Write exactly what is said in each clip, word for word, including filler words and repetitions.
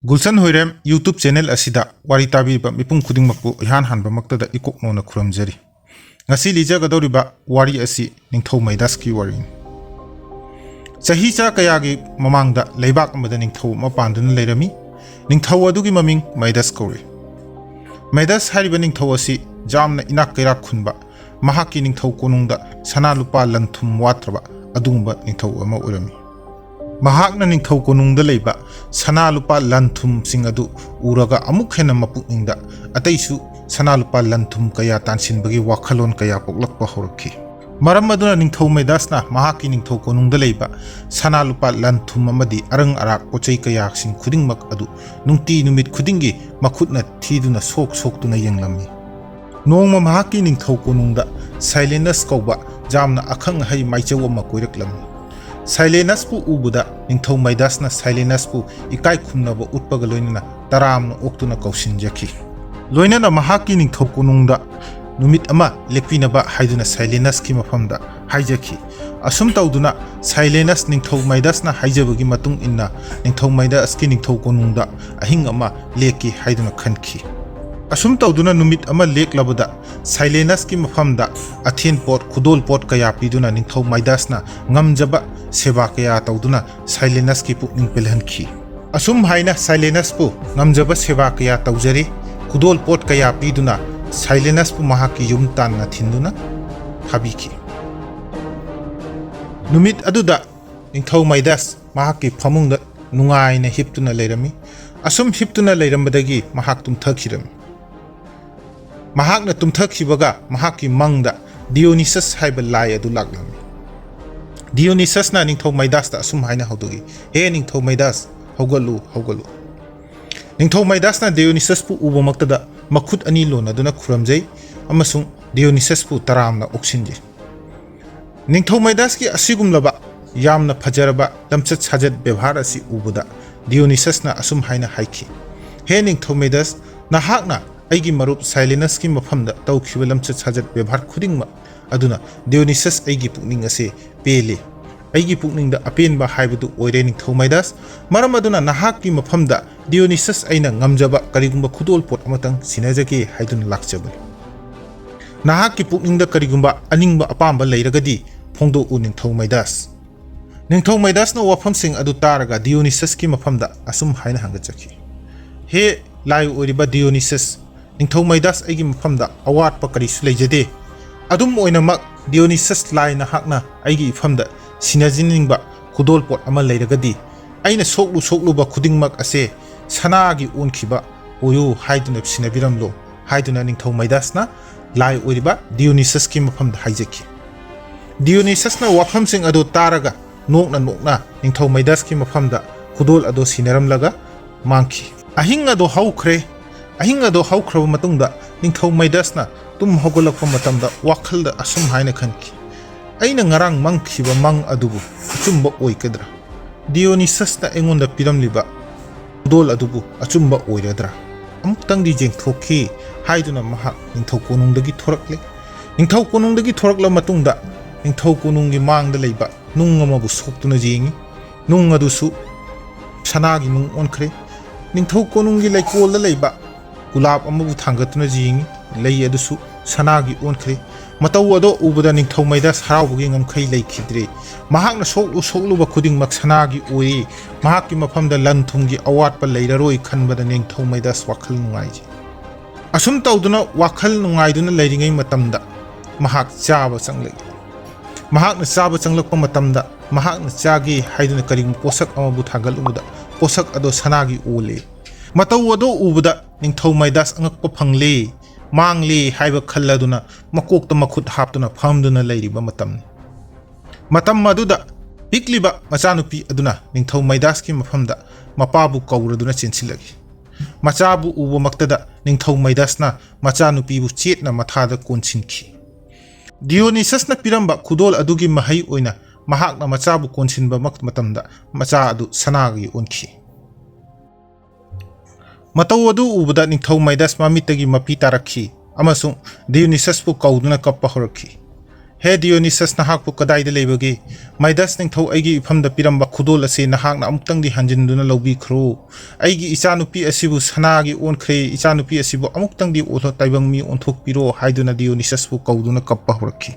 ꯒꯨꯜꯁꯟ ꯍꯣꯏꯔꯦꯝ YouTube channel ꯑꯁꯤꯗ ꯋꯥꯔꯤ ꯇꯥꯕꯤꯔꯤꯕ ꯃꯤꯄꯨꯝ ꯈꯨꯗꯤꯡꯃꯛꯄꯨ ꯏꯍꯥꯟ ꯍꯥꯟꯕꯃꯛꯇꯗ ꯏꯀꯣꯛ ꯅꯣꯟꯅ ꯈꯨꯔꯨꯝꯖꯔꯤ꯫ ꯉꯁꯤ ꯂꯤꯖꯒꯗꯧꯔꯤꯕ ꯋꯥꯔꯤ ꯑꯁꯤ ꯅꯤꯡꯊꯧ ꯃꯩꯗꯥꯁꯀꯤ ꯋꯥꯔꯤꯅꯤ꯫ ꯆꯍꯤ ꯆꯥ ꯀꯌꯥꯒꯤ ꯃꯃꯥꯡꯗ ꯂꯩꯕꯥꯛ ꯑꯃꯗ ꯅꯤꯡꯊꯧ ꯑꯃ ꯄꯥꯟꯗꯨꯅ ꯂꯩꯔꯝꯃꯤ꯫ ꯅꯤꯡꯊꯧ ꯑꯗꯨꯒꯤ ꯃꯃꯤꯡ ꯃꯩꯗꯥꯁ ꯀꯧꯔꯤ꯫ ꯃꯩꯗꯥꯁ ꯍꯥꯏꯔꯤꯕ ꯅꯤꯡꯊꯧ ꯑꯁꯤ ꯌꯥꯝꯅ ꯏꯅꯥꯛ ꯀꯩꯔꯥꯛ ꯈꯨꯟꯕ, ꯃꯍꯥꯛꯀꯤ ꯅꯤꯡꯊꯧ ꯀꯣꯅꯨꯡꯗ ꯁꯅꯥ ꯂꯨꯄꯥ ꯂꯟ ꯊꯨꯝ ꯋꯥꯠꯇ꯭ꯔꯕ ꯑꯗꯨꯒꯨꯝꯕ ꯅꯤꯡꯊꯧ ꯑꯃ ꯑꯣꯏꯔꯝꯃꯤ꯫ ꯃꯍꯥꯛꯅ ꯅꯤꯡꯊꯧ ꯀꯣꯅꯨꯡꯗ ꯂꯩꯕ ꯁꯅꯥ ꯂꯨꯄꯥ ꯂꯟ ꯊꯨꯝꯁꯤꯡ ꯑꯗꯨ ꯎꯔꯒ ꯑꯃꯨꯛ ꯍꯦꯟꯅ ꯃꯄꯨꯛꯅꯤꯡꯗ ꯑꯇꯩꯁꯨ ꯁꯅꯥ ꯂꯨꯄꯥ ꯂꯟ ꯊꯨꯝ ꯀꯌꯥ ꯇꯥꯟꯁꯤꯟꯕꯒꯤ ꯋꯥꯈꯜꯂꯣꯟ ꯀꯌꯥ ꯄꯣꯛꯂꯛꯄ ꯍꯧꯔꯛꯈꯤ꯫ ꯃꯔꯝ ꯑꯗꯨꯅ ꯅꯤꯡꯊꯧ ꯃꯩꯗꯥꯁꯅ ꯃꯍꯥꯛꯀꯤ ꯅꯤꯡꯊꯧ ꯀꯣꯅꯨꯡꯗ ꯂꯩꯕ ꯁꯅꯥ ꯂꯨꯄꯥ ꯂꯟ ꯊꯨꯝ ꯑꯃꯗꯤ ꯑꯔꯪ ꯑꯔꯥꯛ ꯄꯣꯠ ꯆꯩ ꯀꯌꯥꯁꯤꯡ ꯈꯨꯗꯤꯡꯃꯛ ꯑꯗꯨ ꯅꯨꯡꯇꯤ ꯅꯨꯃꯤꯠ ꯈꯨꯗꯤꯡꯒꯤ ꯃꯈꯨꯠꯅ ꯊꯤꯗꯨꯅ ꯁꯣꯛ ꯁꯣꯛꯇꯨꯅ ꯌꯦꯡꯂꯝꯃꯤ꯫ ꯅꯣꯡꯃ ꯃꯍꯥꯛꯀꯤ ꯅꯤꯡꯊꯧ ꯀꯣꯅꯨꯡꯗ ꯁꯥꯏꯂꯦꯅꯁ ꯀꯧꯕ ꯌꯥꯝꯅ ꯑꯈꯪ ꯑꯍꯩ ꯃꯥꯏꯆꯧ ꯑꯃ ꯀꯣꯏꯔꯛꯂꯝꯃꯤ꯫ ꯁꯥꯏꯂꯦꯅꯁꯄꯨ ꯎꯕꯗ ꯅꯤꯡꯊꯧ ꯃꯩꯗꯥꯁꯅ ꯁꯥꯏꯂꯦꯅꯁꯄꯨ ꯏꯀꯥꯏ ꯈꯨꯝꯅꯕ ꯎꯠꯄꯒ ꯂꯣꯏꯅꯅ ꯇꯔꯥꯝꯅ ꯑꯣꯛꯇꯨꯅ ꯀꯧꯁꯤꯟꯖꯈꯤ꯫ ꯂꯣꯏꯅꯅ ꯃꯍꯥꯛꯀꯤ ꯅꯤꯡꯊꯧ ꯀꯣꯅꯨꯡꯗ ꯅꯨꯃꯤꯠ ꯑꯃ ꯂꯦꯛꯄꯤꯅꯕ ꯍꯥꯏꯗꯨꯅ ꯁꯥꯏꯂꯦꯅꯁꯀꯤ ꯃꯐꯝꯗ ꯍꯥꯏꯖꯈꯤ꯫ ꯑꯁꯨꯝ ꯇꯧꯗꯨꯅ ꯁꯥꯏꯂꯦꯅꯁ ꯅꯤꯡꯊꯧ ꯃꯩꯗꯥꯁꯅ ꯍꯥꯏꯖꯕꯒꯤ ꯃꯇꯨꯡ ꯏꯟꯅ ꯅꯤꯡꯊꯧ ꯃꯩꯗꯥꯁꯀꯤ ꯅꯤꯡꯊꯧ ꯀꯣꯅꯨꯡꯗ ꯑꯍꯤꯡ ꯑꯃ ꯂꯦꯛꯀꯦ ꯍꯥꯏꯗꯨꯅ ꯈꯟꯈꯤ꯫ ꯑꯁꯨꯝ ꯇꯧꯗꯨꯅ ꯅꯨꯃꯤꯠ ꯑꯃ ꯂꯦꯛꯂꯕꯗ ꯁꯥꯏꯂꯦꯅꯁꯀꯤ ꯃꯐꯝꯗ ꯑꯊꯦꯟ ꯄꯣꯠ, ꯈꯨꯗꯣꯜ ꯄꯣꯠ ꯀꯌꯥ ꯄꯤꯗꯨꯅ ꯅꯤꯡꯊꯧ ꯃꯩꯗꯥꯁꯅ ꯉꯝꯖꯕ ꯁꯦꯕꯥ ꯀꯌꯥ ꯇꯧꯗꯨꯅ ꯁꯥꯏꯂꯦꯅꯁꯀꯤ ꯄꯨꯛꯅꯤꯡ ꯄꯦꯜꯍꯟꯈꯤ꯫ ꯑꯁꯨꯝ ꯍꯥꯏꯅ ꯁꯥꯏꯂꯦꯅꯁꯄꯨ ꯉꯝꯖꯕ ꯁꯦꯕꯥ ꯀꯌꯥ ꯇꯧꯖꯔꯦ, ꯈꯨꯗꯣꯜ ꯄꯣꯠ ꯀꯌꯥ ꯄꯤꯗꯨꯅ ꯁꯥꯏꯂꯦꯅꯁꯄꯨ ꯃꯍꯥꯛꯀꯤ ꯌꯨꯝ ꯇꯥꯟꯅ ꯊꯤꯟꯗꯨꯅ ꯊꯥꯕꯤꯈꯤ꯫ ꯅꯨꯃꯤꯠ ꯑꯗꯨꯗ ꯅꯤꯡꯊꯧ ꯃꯩꯗꯥꯁ ꯃꯍꯥꯛꯀꯤ ꯐꯃꯨꯡꯗ ꯅꯨꯡꯉꯥꯏꯅ ꯍꯤꯞꯇꯨꯅ ꯂꯩꯔꯝꯃꯤ꯫ ꯑꯁꯨꯝ ꯍꯤꯞꯇꯨꯅ ꯂꯩꯔꯝꯕꯗꯒꯤ ꯃꯍꯥꯛ ꯇꯨꯝꯊꯈꯤꯔꯝꯃꯤ꯫ ꯃꯍꯥꯛꯅ ꯇꯨꯝꯊꯈꯤꯕꯒ ꯃꯍꯥꯛꯀꯤ ꯃꯪꯗ ꯗꯤꯌꯣꯅꯤꯁꯁ ꯍꯥꯏꯕ ꯂꯥꯏ ꯑꯗꯨ ꯂꯥꯛꯂꯝꯃꯤ꯫ ꯗꯤꯌꯣꯅꯤꯁꯁꯅ ꯅꯤꯡꯊꯧ ꯃꯩꯗꯥꯁꯇ ꯑꯁꯨꯝ ꯍꯥꯏꯅ ꯍꯧꯗꯣꯛꯏ, "ꯍꯦ ꯅꯤꯡꯊꯧ ꯃꯩꯗꯥꯁ, ꯍꯧꯒꯠꯂꯨ, ꯍꯧꯒꯠꯂꯨ!" ꯅꯤꯡꯊꯧ ꯃꯩꯗꯥꯁꯅ ꯗꯤꯌꯣꯅꯤꯁꯁꯄꯨ ꯎꯕꯃꯛꯇꯗ ꯃꯈꯨꯠ ꯑꯅꯤ ꯂꯣꯟꯅꯗꯨꯅ ꯈꯨꯔꯨꯝꯖꯩ ꯑꯃꯁꯨꯡ ꯗꯤꯌꯣꯅꯤꯁꯁꯄꯨ ꯇꯔꯥꯝꯅ ꯑꯣꯛꯁꯤꯟꯖꯩ꯫ ꯅꯤꯡꯊꯧ ꯃꯩꯗꯥꯁꯀꯤ ꯑꯁꯤꯒꯨꯝꯂꯕ ꯌꯥꯝꯅ ꯐꯖꯔꯕ ꯂꯝꯆꯠ ꯁꯥꯖꯠ ꯕꯦꯕꯥꯔ ꯑꯁꯤ ꯎꯕꯗ ꯗꯤꯌꯣꯅꯤꯁꯁꯅ ꯑꯁꯨꯝ ꯍꯥꯏꯅ ꯍꯥꯏꯈꯤ, "ꯍꯦ ꯅꯤꯡꯊꯧ ꯃꯩꯗꯥꯁ, ꯅꯍꯥꯛꯅ ꯑꯩꯒꯤ ꯃꯔꯨꯞ ꯁꯥꯏꯂꯦꯅꯁꯀꯤ ꯃꯐꯝꯗ ꯇꯧꯈꯤꯕ ꯂꯝꯆꯠ ꯁꯥꯖꯠ ꯕꯦꯕꯥꯔ ꯈꯨꯗꯤꯡꯃꯛ ꯑꯗꯨꯅ ꯗꯤꯌꯣꯅꯤꯁꯁ ꯑꯩꯒꯤ ꯄꯨꯛꯅꯤꯡ ꯑꯁꯦ ꯄꯦꯜꯂꯤ꯫ ꯑꯩꯒꯤ ꯄꯨꯛꯅꯤꯡꯗ ꯑꯄꯦꯟꯕ ꯍꯥꯏꯕꯗꯨ ꯑꯣꯏꯔꯦ ꯅꯤꯡꯊꯧ ꯃꯩꯗꯥꯁ꯫ ꯃꯔꯝ ꯑꯗꯨꯅ ꯅꯍꯥꯛꯀꯤ ꯃꯐꯝꯗ "ꯗꯤꯌꯣꯅꯤꯁꯁ, ꯑꯩꯅ ꯉꯝꯖꯕ ꯀꯔꯤꯒꯨꯝꯕ ꯈꯨꯗꯣꯜꯄꯣꯠ ꯑꯃꯇꯪ ꯁꯤꯟꯅꯖꯒꯦ ꯍꯥꯏꯗꯨꯅ ꯂꯥꯛꯆꯕꯅꯤ꯫ ꯅꯍꯥꯛꯀꯤ ꯄꯨꯛꯅꯤꯡꯗ ꯀꯔꯤꯒꯨꯝꯕ ꯑꯅꯤꯡꯕ ꯑꯄꯥꯝꯕ ꯂꯩꯔꯒꯗꯤ ꯐꯣꯡꯗꯣꯛꯎ, ꯅꯤꯡꯊꯧ ꯃꯥꯏꯗꯥꯁ"꯫ ꯅꯤꯡꯊꯧ ꯃꯥꯏꯗꯥꯁꯅ ꯋꯥꯐꯝꯁꯤꯡ ꯑꯗꯨ ꯇꯥꯔꯒ ꯗꯤꯌꯣꯅꯤꯁꯁꯀꯤ ꯃꯐꯝꯗ ꯑꯁꯨꯝ ꯍꯥꯏꯅ ꯍꯪꯒꯠꯆꯈꯤ, "ꯍꯦ ꯂꯥꯏ ꯑꯣꯏꯔꯤꯕ ꯗꯤꯌꯣꯅꯤꯁꯁ, ꯅꯤꯡꯊꯧ ꯃꯥꯏꯗꯥꯁ, ꯑꯩꯒꯤ ꯃꯐꯝꯗ ꯑꯋꯥꯠꯄ ꯀꯔꯤꯁꯨ ꯂꯩꯖꯗꯦ꯫ ꯑꯗꯨꯝ ꯑꯣꯏꯅꯃꯛ, ꯗꯤꯌꯣꯅꯤꯁꯁ ꯂꯥꯏ, ꯅꯍꯥꯛꯅ ꯑꯩꯒꯤ ꯏꯐꯝꯗ ꯁꯤꯟꯅꯖꯅꯤꯡꯕ ꯈꯨꯗꯣꯜꯄꯣꯠ ꯑꯃ ꯂꯩꯔꯒꯗꯤ, ꯑꯩꯅ ꯁꯣꯛꯂꯨ ꯁꯣꯛꯂꯨꯕ ꯈꯨꯗꯤꯡꯃꯛ ꯑꯁꯦ ꯁꯅꯥꯒꯤ ꯑꯣꯟꯈꯤꯕ ꯑꯣꯏꯌꯨ ꯍꯥꯏꯗꯨꯅ ꯁꯤꯟꯅꯕꯤꯔꯝꯂꯣ" ꯍꯥꯏꯗꯨꯅ ꯅꯤꯡꯊꯧ ꯃꯥꯏꯗꯥꯁꯅ ꯂꯥꯏ ꯑꯣꯏꯔꯤꯕ ꯗꯤꯌꯣꯅꯤꯁꯁꯀꯤ ꯃꯐꯝꯗ ꯍꯥꯏꯖꯈꯤ꯫ ꯗꯤꯌꯣꯅꯤꯁꯁꯅ ꯋꯥꯐꯝꯁꯤꯡ ꯑꯗꯨ ꯇꯥꯔꯒ ꯅꯣꯛꯅ ꯅꯣꯛꯅ ꯅꯤꯡꯊꯧ ꯃꯥꯏꯗꯥꯁꯀꯤ ꯃꯐꯝꯗ ꯈꯨꯗꯣꯜ ꯑꯗꯨ ꯁꯤꯟꯅꯔꯝꯂꯒ ꯃꯥꯡꯈꯤ꯫ ꯑꯍꯤꯡ ꯑꯗꯨ ꯍꯧꯈ꯭ꯔꯦ꯫ ꯑꯍꯤꯡ ꯑꯗꯨ ꯍꯧꯈ꯭ꯔꯕ ꯃꯇꯨꯡꯗ ꯅꯤꯡꯊꯧ ꯃꯥꯏꯗꯥꯁꯅ ꯇꯨꯝ ꯍꯧꯒꯠꯂꯛꯄ ꯃꯇꯝꯗ ꯋꯥꯈꯜꯗ ꯑꯁꯨꯝ ꯍꯥꯏꯅ ꯈꯟꯈꯤ, "ꯑꯩꯅ ꯉꯔꯥꯡ ꯃꯪꯈꯤꯕ ꯃꯪ ꯑꯗꯨꯕꯨ ꯑꯆꯨꯝꯕ ꯑꯣꯏꯒꯗ꯭ꯔꯥ? ꯗꯤꯌꯣꯅꯤꯁꯁꯅ ꯑꯩꯉꯣꯟꯗ ꯄꯤꯔꯝꯂꯤꯕ ꯈꯨꯗꯣꯜ ꯑꯗꯨꯕꯨ ꯑꯆꯨꯝꯕ ꯑꯣꯏꯔꯗ꯭ꯔꯥ? ꯑꯃꯨꯛꯇꯪꯗꯤ ꯌꯦꯡꯊꯣꯛꯈꯤ" ꯍꯥꯏꯗꯨꯅ ꯃꯍꯥꯛ ꯅꯤꯡꯊꯧ ꯀꯣꯅꯨꯡꯗꯒꯤ ꯊꯣꯔꯛꯂꯦ꯫ ꯅꯤꯡꯊꯧ ꯀꯣꯅꯨꯡꯗꯒꯤ ꯊꯣꯔꯛꯂꯕ ꯃꯇꯨꯡꯗ ꯅꯤꯡꯊꯧ ꯀꯣꯅꯨꯡꯒꯤ ꯃꯥꯡꯗ ꯂꯩꯕ ꯅꯨꯡ ꯑꯃꯕꯨ ꯁꯣꯛꯇꯨꯅ ꯌꯦꯡꯉꯤ꯫ ꯅꯨꯡ ꯑꯗꯨꯁꯨ ꯁꯅꯥꯒꯤ ꯅꯨꯡ ꯑꯣꯟꯈ꯭ꯔꯦ꯫ ꯅꯤꯡꯊꯧ ꯀꯣꯅꯨꯡꯒꯤ ꯂꯩꯀꯣꯜꯗ ꯂꯩꯕ ꯒꯨꯂꯥꯞ ꯑꯃꯕꯨ ꯊꯥꯡꯒꯠꯇꯨꯅ ꯌꯦꯡꯉꯤ꯫ ꯂꯩ ꯑꯗꯨꯁꯨ ꯁꯅꯥꯒꯤ ꯑꯣꯟꯈ꯭ꯔꯦ꯫ ꯃꯇꯧ ꯑꯗꯨ ꯎꯕꯗ ꯅꯤꯡꯊꯧ ꯃꯥꯏꯗꯥꯁ ꯍꯔꯥꯎꯕꯒꯤ ꯉꯝꯈꯩ ꯂꯩꯈꯤꯗ꯭ꯔꯦ꯫ ꯃꯍꯥꯛꯅ ꯁꯣꯛꯂꯨ ꯁꯣꯛꯂꯨꯕ ꯈꯨꯗꯤꯡꯃꯛ ꯁꯅꯥꯒꯤ ꯑꯣꯏꯔꯦ꯫ ꯃꯍꯥꯛꯀꯤ ꯃꯐꯝꯗ ꯂꯟ ꯊꯨꯝꯒꯤ ꯑꯋꯥꯠꯄ ꯂꯩꯔꯔꯣꯏ ꯈꯟꯕꯗ ꯅꯤꯡꯊꯧ ꯃꯥꯏꯗꯥꯁ ꯋꯥꯈꯜ ꯅꯨꯡꯉꯥꯏꯖꯩ꯫ ꯑꯁꯨꯝ ꯇꯧꯗꯨꯅ ꯋꯥꯈꯜ ꯅꯨꯡꯉꯥꯏꯗꯨꯅ ꯂꯩꯔꯤꯉꯩ ꯃꯇꯝꯗ ꯃꯍꯥꯛ ꯆꯥꯕ ꯆꯪꯂꯛꯏ꯫ ꯃꯍꯥꯛꯅ ꯆꯥꯕ ꯆꯪꯂꯛꯄ ꯃꯇꯝꯗ ꯃꯍꯥꯛꯅ ꯆꯥꯒꯦ ꯍꯥꯏꯗꯨꯅ ꯀꯔꯤꯒꯨꯝꯕ ꯄꯣꯠꯁꯛ ꯑꯃꯕꯨ ꯊꯥꯡꯒꯠꯂꯨꯕꯗ ꯄꯣꯠꯁꯛ ꯑꯗꯣ ꯁꯅꯥꯒꯤ ꯑꯣꯜꯂꯦ꯫ ꯃꯇꯧ ꯑꯗꯣ ꯎꯕꯗ ꯅꯤꯡꯊꯧ ꯃꯥꯏꯗꯥꯁ ꯑꯉꯛꯄ ꯐꯪꯂꯦ꯫ ꯃꯥꯡꯂꯦ ꯍꯥꯏꯕ ꯈꯜꯂꯗꯨꯅ ꯃꯀꯣꯛꯇ ꯃꯈꯨꯠ ꯍꯥꯞꯇꯨꯅ ꯐꯝꯗꯨꯅ ꯂꯩꯔꯤꯕ ꯃꯇꯝꯅꯤ꯫ ꯃꯇꯝ ꯑꯗꯨꯗ ꯄꯤꯛꯂꯤꯕ ꯃꯆꯥꯅꯨꯄꯤ ꯑꯗꯨꯅ ꯅꯤꯡꯊꯧ ꯃꯥꯏꯗꯥꯁꯀꯤ ꯃꯐꯝꯗ ꯃꯄꯥꯕꯨ ꯀꯧꯔꯗꯨꯅ ꯆꯦꯟꯁꯤꯜꯂꯛꯏ꯫ ꯃꯆꯥꯕꯨ ꯎꯕꯃꯛꯇꯗ ꯅꯤꯡꯊꯧ ꯃꯥꯏꯗꯥꯁꯅ ꯃꯆꯥꯅꯨꯄꯤꯕꯨ ꯆꯦꯠꯅ ꯃꯊꯥꯗ ꯀꯣꯟꯁꯤꯟꯈꯤ꯫ ꯗꯤꯌꯣꯅꯤꯁꯁꯅ ꯄꯤꯔꯝꯕ ꯈꯨꯗꯣꯜ ꯑꯗꯨꯒꯤ ꯃꯍꯩ ꯑꯣꯏꯅ ꯃꯍꯥꯛꯅ ꯃꯆꯥꯕꯨ ꯀꯣꯟꯁꯤꯟꯕ ꯃꯛ-, ꯃꯇꯝꯗ ꯃꯆꯥ ꯑꯗꯨ ꯁꯅꯥꯒꯤ ꯑꯣꯟꯈꯤ꯫ ꯃꯇꯧ ꯑꯗꯨ ꯎꯕꯗ ꯅꯤꯡꯊꯧ ꯃꯥꯏꯗꯥꯁ ꯃꯃꯤꯠꯇꯒꯤ ꯃꯄꯤ ꯇꯥꯔꯛꯈꯤ ꯑꯃꯁꯨꯡ ꯗꯤꯌꯣꯅꯤꯁꯁꯄꯨ ꯀꯧꯗꯨꯅ ꯀꯞꯄ ꯍꯧꯔꯛꯈꯤ꯫ "ꯍꯦ ꯗꯤꯌꯣꯅꯤꯁꯁ, ꯅꯍꯥꯛꯄꯨ ꯀꯗꯥꯏꯗ ꯂꯩꯕꯒꯦ? ꯃꯥꯏꯗꯁ ꯅꯤꯡꯊꯧ ꯑꯩꯒꯤ ꯏꯐꯝꯗ ꯄꯤꯔꯝꯕ ꯈꯨꯗꯣꯜ ꯑꯁꯤ ꯅꯍꯥꯛꯅ ꯑꯃꯨꯛꯇꯪꯗꯤ ꯍꯟꯖꯤꯟꯗꯨꯅ ꯂꯧꯕꯤꯈ꯭ꯔꯣ꯫ ꯑꯩꯒꯤ ꯏꯆꯥꯅꯨꯄꯤ ꯑꯁꯤꯕꯨ ꯁꯅꯥꯒꯤ ꯑꯣꯟꯈ꯭ꯔꯦ, ꯏꯆꯥꯅꯨꯄꯤ ꯑꯁꯤꯕꯨ ꯑꯃꯨꯛꯇꯪꯗꯤ ꯑꯣꯜꯂꯣ, ꯇꯥꯏꯕꯪ ꯃꯤ ꯑꯣꯟꯊꯣꯛꯄꯤꯔꯣ" ꯍꯥꯏꯗꯨꯅ ꯗꯤꯌꯣꯅꯤꯁꯁꯄꯨ ꯀꯧꯗꯨꯅ ꯀꯞꯄ ꯍꯧꯔꯛꯈꯤ꯫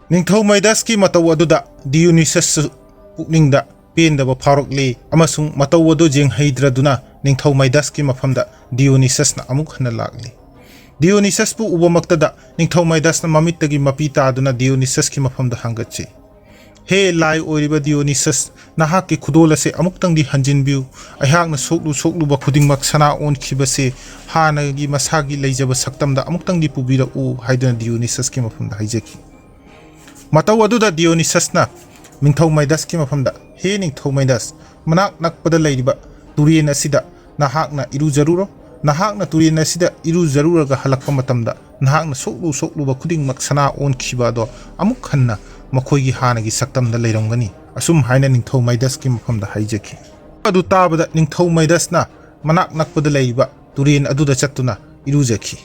ꯅꯤꯡꯊꯧ ꯃꯥꯏꯗꯁꯀꯤ ꯃꯇꯧ ꯑꯗꯨꯗ ꯗꯤꯌꯣꯅꯤꯁꯁꯁꯨ ꯄꯨꯛꯅꯤꯡꯗ ꯄꯦꯟꯗꯕ ꯐꯥꯎꯔꯛꯂꯤ ꯑꯃꯁꯨꯡ ꯃꯇꯧ ꯑꯗꯨ ꯌꯦꯡꯍꯩꯗ꯭ꯔꯗꯨꯅ ꯅꯤꯡꯊꯧ ꯃꯥꯏꯗꯁꯀꯤ ꯃꯐꯝꯗ ꯗꯤꯌꯣꯅꯤꯁꯁꯅ ꯑꯃꯨꯛ ꯍꯟꯅ ꯂꯥꯛꯂꯤ꯫ ꯗꯤꯌꯣꯅꯤꯁꯁꯄꯨ ꯎꯕꯃꯛꯇꯗ ꯅꯤꯡꯊꯧ ꯃꯥꯏꯗꯁꯅ ꯃꯃꯤꯠꯇꯒꯤ ꯃꯄꯤ ꯇꯥꯗꯨꯅ ꯗꯤꯌꯣꯅꯤꯁꯁꯀꯤ ꯃꯐꯝꯗ ꯍꯪꯒꯠꯆꯩ, "ꯍꯦ ꯂꯥꯏ ꯑꯣꯏꯔꯤꯕ ꯗꯤꯌꯣꯅꯤꯁꯁ, ꯅꯍꯥꯛꯀꯤ ꯈꯨꯗꯣꯜ ꯑꯁꯦ ꯑꯃꯨꯛꯇꯪꯗꯤ ꯍꯟꯖꯤꯟꯕꯤꯌꯨ꯫ ꯑꯩꯍꯥꯛꯅ ꯁꯣꯛꯂꯨ ꯁꯣꯛꯂꯨꯕ ꯈꯨꯗꯤꯡꯃꯛ ꯁꯅꯥ ꯑꯣꯟꯈꯤꯕꯁꯦ ꯍꯥꯟꯅꯒꯤ ꯃꯁꯥꯒꯤ ꯂꯩꯖꯕ ꯁꯛꯇꯝꯗ ꯑꯃꯨꯛꯇꯪꯗꯤ ꯄꯨꯕꯤꯔꯛꯎ" ꯍꯥꯏꯗꯨꯅ ꯗꯤꯌꯣꯅꯤꯁꯁꯀꯤ ꯃꯐꯝꯗ ꯍꯥꯏꯖꯈꯤ꯫ ꯃꯇꯧ ꯑꯗꯨꯗ ꯗꯤꯌꯣꯅꯤꯁꯁꯅ ꯅꯤꯡꯊꯧ ꯃꯥꯏꯗꯁꯀꯤ ꯃꯐꯝꯗ, "ꯍꯦ ꯅꯤꯡꯊꯧ ꯃꯥꯏꯗꯁ, ꯃꯅꯥꯛ ꯅꯛꯄꯗ ꯂꯩꯔꯤꯕ ꯇꯨꯔꯦꯟ ꯑꯁꯤꯗ ꯅꯍꯥꯛꯅ ꯏꯔꯨꯖꯔꯨꯔꯣ꯫ ꯅꯍꯥꯛꯅ ꯇꯨꯔꯦꯟ ꯑꯁꯤꯗ ꯏꯔꯨꯖꯔꯨꯔꯒ ꯍꯜꯂꯛꯄ ꯃꯇꯝꯗ ꯅꯍꯥꯛꯅ ꯁꯣꯛꯂꯨ ꯁꯣꯛꯂꯨꯕ ꯈꯨꯗꯤꯡꯃꯛ ꯁꯅꯥ ꯑꯣꯟꯈꯤꯕ ꯑꯗꯣ ꯑꯃꯨꯛ ꯍꯟꯅ ꯃꯈꯣꯏꯒꯤ ꯍꯥꯟꯅꯒꯤ ꯁꯛꯇꯝꯗ ꯂꯩꯔꯝꯒꯅꯤ", ꯑꯁꯨꯝ ꯍꯥꯏꯅ ꯅꯤꯡꯊꯧ ꯃꯥꯏꯗꯁꯀꯤ ꯃꯐꯝꯗ ꯍꯥꯏꯖꯈꯤ꯫ ꯑꯗꯨ ꯇꯥꯕꯗ ꯅꯤꯡꯊꯧ ꯃꯥꯏꯗꯁꯅ ꯃꯅꯥꯛ ꯅꯛꯄꯗ ꯂꯩꯔꯤꯕ ꯇꯨꯔꯦꯟ ꯑꯗꯨꯗ ꯆꯠꯇꯨꯅ ꯏꯔꯨꯖꯈꯤ꯫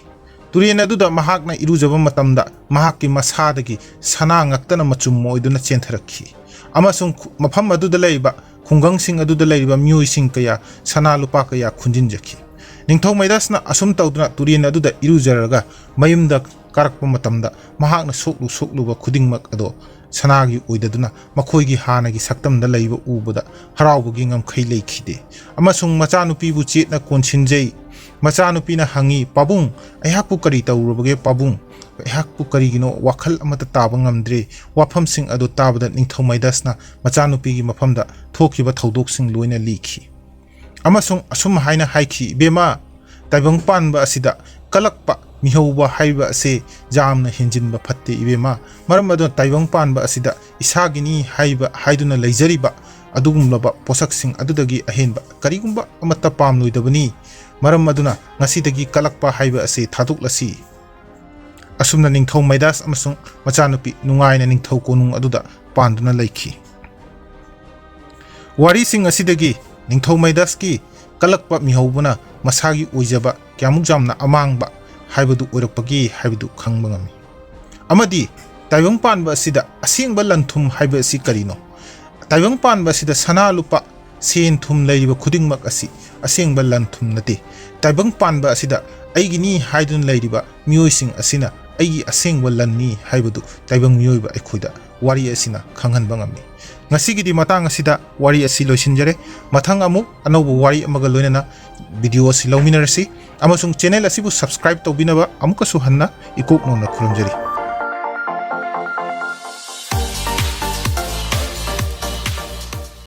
ꯇꯨꯔꯦꯟ ꯑꯗꯨꯗ ꯃꯍꯥꯛꯅ ꯏꯔꯨꯖꯕ ꯃꯇꯝꯗ ꯃꯍꯥꯛꯀꯤ ꯃꯁꯥꯗꯒꯤ ꯁꯅꯥ ꯉꯥꯛꯇꯅ ꯃꯆꯨꯝ ꯑꯣꯏꯗꯨꯅ ꯆꯦꯟꯊꯔꯛꯈꯤ, ꯑꯃꯁꯨꯡ ꯈꯨ-, ꯃꯐꯝ ꯑꯗꯨꯗ ꯂꯩꯔꯤꯕ ꯈꯨꯡꯒꯪꯁꯤꯡ ꯑꯗꯨꯗ ꯂꯩꯔꯤꯕ ꯃꯤꯑꯣꯏꯁꯤꯡ ꯀꯌꯥ ꯁꯅꯥ ꯂꯨꯄꯥ ꯀꯌꯥ ꯈꯨꯟꯖꯤꯟꯖꯈꯤ꯫ ꯅꯤꯡꯊꯧ ꯃꯥꯏꯗꯁꯅ ꯑꯁꯨꯝ ꯇꯧꯗꯨꯅ ꯇꯨꯔꯦꯟ ꯑꯗꯨꯗ ꯏꯔꯨꯖꯔꯒ ꯃꯌꯨꯝꯗ ꯀꯥꯔꯛꯄ ꯃꯇꯝꯗ ꯃꯍꯥꯛꯅ ꯁꯣꯛꯂꯨ ꯁꯣꯛꯂꯨꯕ ꯈꯨꯗꯤꯡꯃꯛ ꯑꯗꯣ ꯁꯅꯥꯒꯤ ꯑꯣꯏꯗꯗꯨꯅ ꯃꯈꯣꯏꯒꯤ ꯍꯥꯟꯅꯒꯤ ꯁꯛꯇꯝꯗ ꯂꯩꯕ ꯎꯕꯗ ꯍꯔꯥꯎꯕꯒꯤ ꯉꯝꯈꯩ ꯂꯩꯈꯤꯗꯦ꯫ ꯑꯃꯁꯨꯡ ꯃꯆꯥꯅꯨꯄꯤꯕꯨ ꯆꯦꯠꯅ ꯀꯣꯟꯁꯤꯟꯖꯩ꯫ ꯃꯆꯥꯅꯨꯄꯤꯅ ꯍꯪꯉꯤ, "ꯄꯥꯕꯨꯡ, ꯑꯩꯍꯥꯛꯄꯨ ꯀꯔꯤ ꯇꯧꯔꯨꯔꯕꯒꯦ ꯄꯥꯕꯨꯡ? ꯑꯩꯍꯥꯛꯄꯨ ꯀꯔꯤꯒꯤꯅꯣ ꯋꯥꯈꯜ ꯑꯃꯠꯇ ꯇꯥꯕ ꯉꯝꯗ꯭ꯔꯦ"꯫ ꯋꯥꯐꯝꯁꯤꯡ ꯑꯗꯨ ꯇꯥꯕꯗ ꯅꯤꯡꯊꯧ ꯃꯥꯏꯗꯁꯅ ꯃꯆꯥꯅꯨꯄꯤꯒꯤ ꯃꯐꯝꯗ ꯊꯣꯛꯈꯤꯕ ꯊꯧꯗꯣꯛꯁꯤꯡ ꯂꯣꯏꯅ ꯂꯤꯈꯤ꯫ ꯑꯃꯁꯨꯡ ꯑꯁꯨꯝ ꯍꯥꯏꯅ ꯍꯥꯏꯈꯤ, "ꯏꯕꯦꯝꯃ, ꯇꯥꯏꯕꯪ ꯄꯥꯟꯕ ꯑꯁꯤꯗ ꯀꯂꯛꯄ ꯃꯤꯍꯧꯕ ꯍꯥꯏꯕ ꯑꯁꯤ ꯌꯥꯝꯅ ꯍꯦꯟꯖꯤꯟꯕ ꯐꯠꯇꯦ, ꯏꯕꯦꯝꯃ꯫ ꯃꯔꯝ ꯑꯗꯨꯅ ꯇꯥꯏꯕꯪ ꯄꯥꯟꯕ ꯑꯁꯤꯗ ꯏꯁꯥꯒꯤꯅꯤ ꯍꯥꯏꯕ ꯍꯥꯏꯗꯨꯅ ꯂꯩꯖꯔꯤꯕ ꯑꯗꯨꯒꯨꯝꯂꯕ ꯄꯣꯠꯁꯛꯁꯤꯡ ꯑꯗꯨꯗꯒꯤ ꯑꯍꯦꯟꯕ ꯀꯔꯤꯒꯨꯝꯕ ꯑꯃꯠꯇ ꯄꯥꯝꯂꯣꯏꯗꯕꯅꯤ꯫ ꯃꯔꯝ ꯑꯗꯨꯅ ꯉꯁꯤꯗꯒꯤ ꯀꯂꯛꯄ ꯍꯥꯏꯕ ꯑꯁꯤ ꯊꯥꯗꯣꯛꯂꯁꯤ"꯫ ꯑꯁꯨꯝꯅ ꯅꯤꯡꯊꯧ ꯃꯥꯏꯗꯥꯁ ꯑꯃꯁꯨꯡ ꯃꯆꯥꯅꯨꯄꯤ ꯅꯨꯡꯉꯥꯏꯅ ꯅꯤꯡꯊꯧ ꯀꯣꯅꯨꯡ ꯑꯗꯨꯗ ꯄꯥꯟꯗꯨꯅ ꯂꯩꯈꯤ꯫ ꯋꯥꯔꯤꯁꯤꯡ ꯑꯁꯤꯗꯒꯤ ꯅꯤꯡꯊꯧ ꯃꯥꯏꯗꯥꯁꯀꯤ ꯀꯜꯂꯛꯄ ꯃꯤꯍꯧꯕꯅ ꯃꯁꯥꯒꯤ ꯑꯣꯏꯖꯕ ꯀꯌꯥꯃꯨꯛ ꯌꯥꯝꯅ ꯑꯃꯥꯡꯕ ꯍꯥꯏꯕꯗꯨ ꯑꯣꯏꯔꯛꯄꯒꯦ ꯍꯥꯏꯕꯗꯨ ꯈꯪꯕ ꯉꯝꯃꯤ꯫ ꯑꯃꯗꯤ ꯇꯥꯏꯕꯪ ꯄꯥꯟꯕ ꯑꯁꯤꯗ ꯑꯁꯦꯡꯕ ꯂꯟ ꯊꯨꯝ ꯍꯥꯏꯕ ꯑꯁꯤ ꯀꯔꯤꯅꯣ? ꯇꯥꯏꯕꯪ ꯄꯥꯟꯕ ꯑꯁꯤꯗ ꯁꯅꯥ ꯂꯨꯄꯥ, ꯁꯦꯟ ꯊꯨꯝ ꯂꯩꯔꯤꯕ ꯈꯨꯗꯤꯡꯃꯛ ꯑꯁꯤ ꯑꯁꯦꯡꯕ ꯂꯟ ꯊꯨꯝ ꯅꯠꯇꯦ꯫ ꯇꯥꯏꯕꯪ ꯄꯥꯟꯕ ꯑꯁꯤꯗ ꯑꯩꯒꯤꯅꯤ ꯍꯥꯏꯗꯨꯅ ꯂꯩꯔꯤꯕ ꯃꯤꯑꯣꯏꯁꯤꯡ ꯑꯁꯤꯅ ꯑꯩꯒꯤ ꯑꯁꯦꯡꯕ ꯂꯟꯅꯤ ꯍꯥꯏꯕꯗꯨ ꯇꯥꯏꯕꯪ ꯃꯤꯑꯣꯏꯕ ꯑꯩꯈꯣꯏꯗ ꯋꯥꯔꯤ ꯑꯁꯤꯅ ꯈꯪꯍꯟꯕ ꯉꯝꯃꯤ꯫ ꯉꯁꯤꯒꯤꯗꯤ ꯃꯇꯥꯡ ꯑꯁꯤꯗ ꯋꯥꯔꯤ ꯑꯁꯤ ꯂꯣꯏꯁꯤꯟꯖꯔꯦ꯫ ꯃꯊꯪ ꯑꯃꯨꯛ ꯑꯅꯧꯕ ꯋꯥꯔꯤ ꯑꯃꯒ ꯂꯣꯏꯅꯅ video ꯑꯁꯤ ꯂꯧꯃꯤꯟꯅꯔꯁꯤ꯫ ꯑꯃꯁꯨꯡ channel ꯑꯁꯤꯕꯨ subscribe ꯇꯧꯕꯤꯅꯕ ꯑꯃꯨꯛꯀꯁꯨ ꯍꯟꯅ ꯏꯀꯣꯛ ꯅꯧꯅ ꯈꯨꯔꯨꯝꯖꯔꯤ꯫